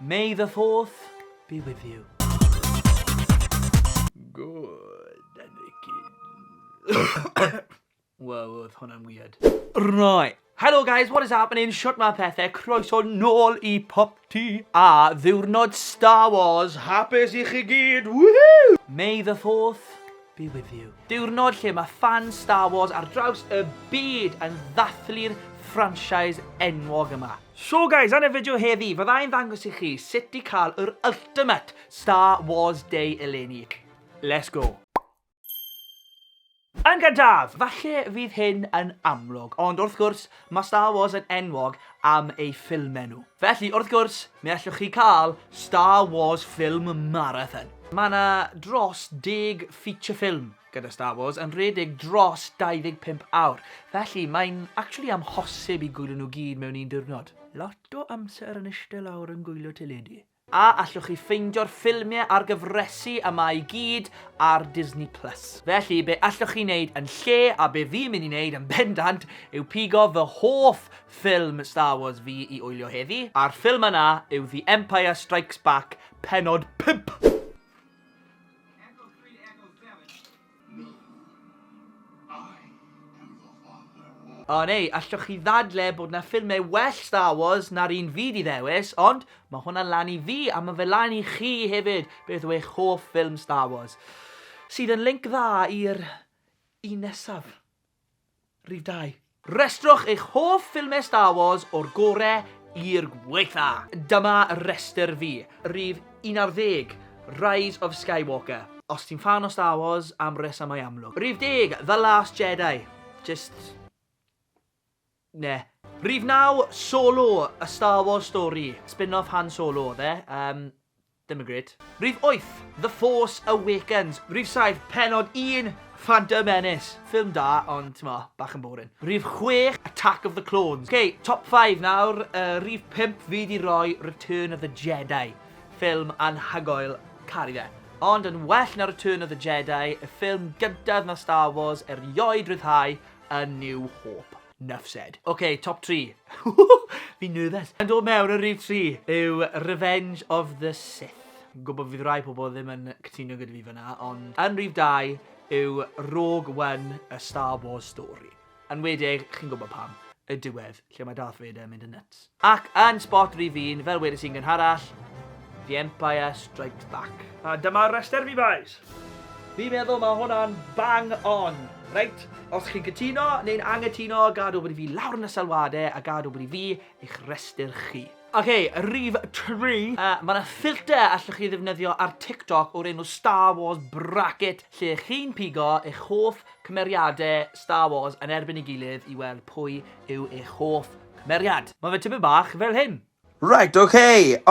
May the fourth be with you. Good, Anakin. Wow, oedd hwnna'n weird. Right. Hello guys, what is happening? Shwt mae pethau? Croeso nôl i Popty a ddiwrnod Star Wars hapus i chi gyd! Woohoo! May the fourth be with you. Diwrnod lle mae fans Star Wars ar draws y byd yn ddathlu'r franchise enwog yma. So guys, yn y fideo heddi, fyddai'n ddangos i chi sut i cael yr ultimate Star Wars Day eleni. Let's go! Yn gyntaf, falle fydd hyn yn amlwg, ond wrth gwrs, mae Star Wars yn enwog am eu ffilmau nhw. Felly, wrth gwrs, mi allwch chi cael Star Wars Film Marathon. Mae yna dros deg feature film gyda Star Wars yn rhedeg dros 25 awr, felly mae'n actually amhosib i gwylio nhw gyd mewn un diwrnod. Lot o amser yn eistedd lawr yn gwylio teledu. A allwch chi ffeindio'r ffilmiau a'r gyfresi yma i gyd ar Disney Plus. Felly, be allwch chi wneud yn lle, a be fi'n mynd i wneud yn bendant, yw pigo fy hoff ffilm Star Wars fi i wylio heddi, a'r ffilm yna yw The Empire Strikes Back pennod 5! O neu, allwch chi ddadle bod 'na ffilmau well Star Wars na'r un fi 'di ddewis, ond mae hwnna lan i fi, a mae fe lan i chi hefyd, beth yw eich hoff ffilm Star Wars? Sydd yn linc dda i'r un nesaf. Rhif 2. Rhestrwch eich hoff ffilmau Star Wars o'r gore i'r gwaetha. Dyma restr fi. Rhif 11, Rise of Skywalker. Os ti'n ffan o Star Wars, am resymau amlwg. Rhif 10, The Last Jedi. Just... Ne. Rhif 9, Solo, A Star Wars Story. Spin-off Han Solo oedd e. Um, ddim yn gret. Rhif 8, The Force Awakens. Rhif 7, Penod 1, Phantom Menace. Ffilm da, ond, ti'n mo, bach yn boring. Rhif 6, Attack of the Clones. Ok, top 5 nawr. Uh, rhif 5, fi di roi Return of the Jedi. Ffilm anhygoel, caru fe. Ond yn well na Return of the Jedi, y ffilm gyntaf na Star Wars erioed ryddhau, A New Hope. Nuff said. Ok, top 3. Fi'n nervous. Yn dod mewn yn rhif 3 yw Revenge of the Sith. Yn gwybod fydd rai pobl ddim yn cytuno gyda fi fyna, ond yn rhif 2 yw Rogue One, A Star Wars Story. Yn wedig, chi'n gwybod pam, y diwedd, lle mae Darth Vader yn mynd yn nuts. Ac yn spot rhif 1, fel wedes i'n gynharach, The Empire Strikes Back. A dyma'r rhestr fi boys. Fi'n meddwl mae hwnna'n bang on. Reit, os chi'n cytuno neu'n anghytuno, gad wybod i fi lawr yn y sylwadau a gad wybod i fi eich rhestr chi. Ok, rhif 3. Uh, mae yna ffilter allwch chi ddefnyddio ar TikTok o'r enw Star Wars Bracket, lle chi'n pigo eich hoff cymeriadau Star Wars yn erbyn ei gilydd i weld pwy yw eich hoff cymeriad. Mae fe tipyn bach fel hyn. Right, ok,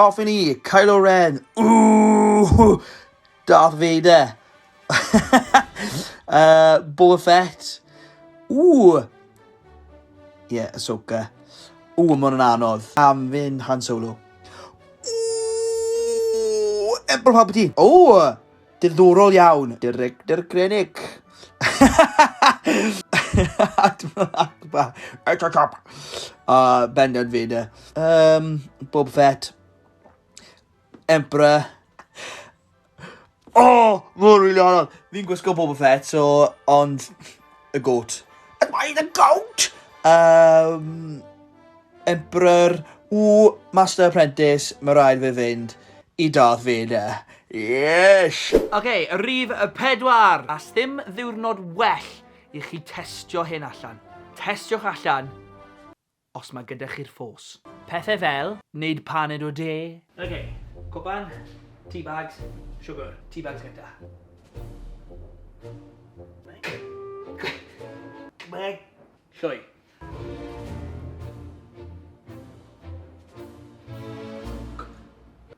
off i ni, Kylo Ren, ooh, Darth Vader, uh, Boba Fett, ooh, yeah, Ahsoka, ooh, mae hwn yn anodd, am fynd Han Solo, ooh, Emperor Palpatine, ooh, Diddorol iawn. Director Krennic. Admiral Akbar. Uh, Bendant Vader. Um, Boba Fett. Emperor. Oh, mae'n rili anodd. Fi'n gwisgo Boba Fett, so, ond, y goat. Am I the goat? Um, Emperor, ww, Master Apprentice, mae rhaid fe fynd i Darth Vader. Yes! Ok, rhif y pedwar. A sdim ddiwrnod well i chi testio hyn allan. Testiwch allan os mae gyda chi'r ffos. Pethau fel, wneud paned o de. Ok, cwpan, tea bags, siwgr. Tea bags gynta. Llwy.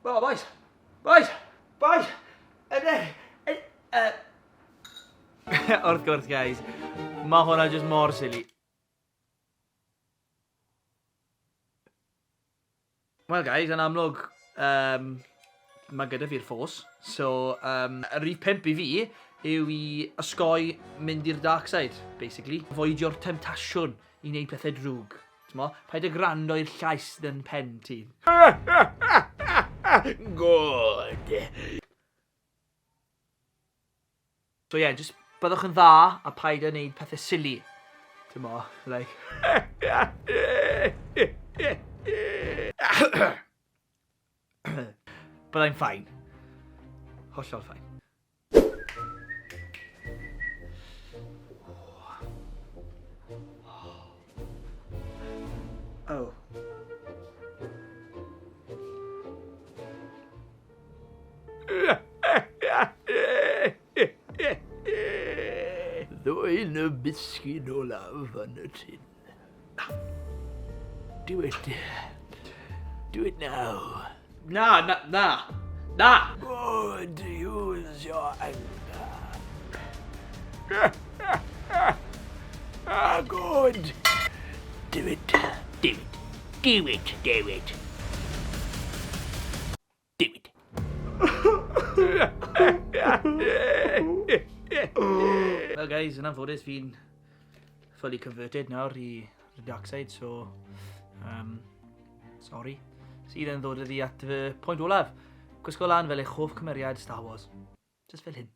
Oh, boys! Boys! Boys! Wrth gwrs, guys, mae hwnna just mor silly. Wel, guys, yn amlwg, um, mae gyda fi'r ffos. So, um, y rhif 5 i fi yw i osgoi mynd i'r dark side, basically. Avoidio'r temtasiwn i wneud pethau drwg. T'mo? Paid â gwrando i'r llais sydd yn pen ti. Good. So yeah, just byddwch yn dda a paid â wneud pethau silly. Ti'n mo, like... Byddai'n fine. Hollol fine. Oh. Ddwyn y bisgyd olaf yn y tin. Do it. Do it now. Na, na, na. Na! Good, use your anger. Ah, good. Do it. Do it. Do it, do it. Do it. Well guys, yn anffodus fi'n fully converted nawr i the dark side, so... Sorry. Sydd yn ddod â fi at fy pwynt olaf. Gwisgo lan fel eich hoff cymeriad Star Wars. Just fel hyn.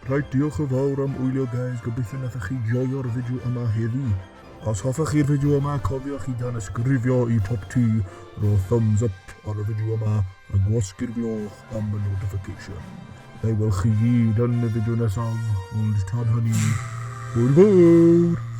Rhaid diolch yn fawr am wylio guys, gobeithio nathoch chi joio'r fideo yma heddi. Os hoffech chi'r fideo yma, cofiwch i danysgrifio i Top T, rho thumbs up ar y fideo yma a gwasgu'r gloch am y notification. Na i weld chi gyd yn y fideo nesaf, ond tan hynny, hwyl fawr!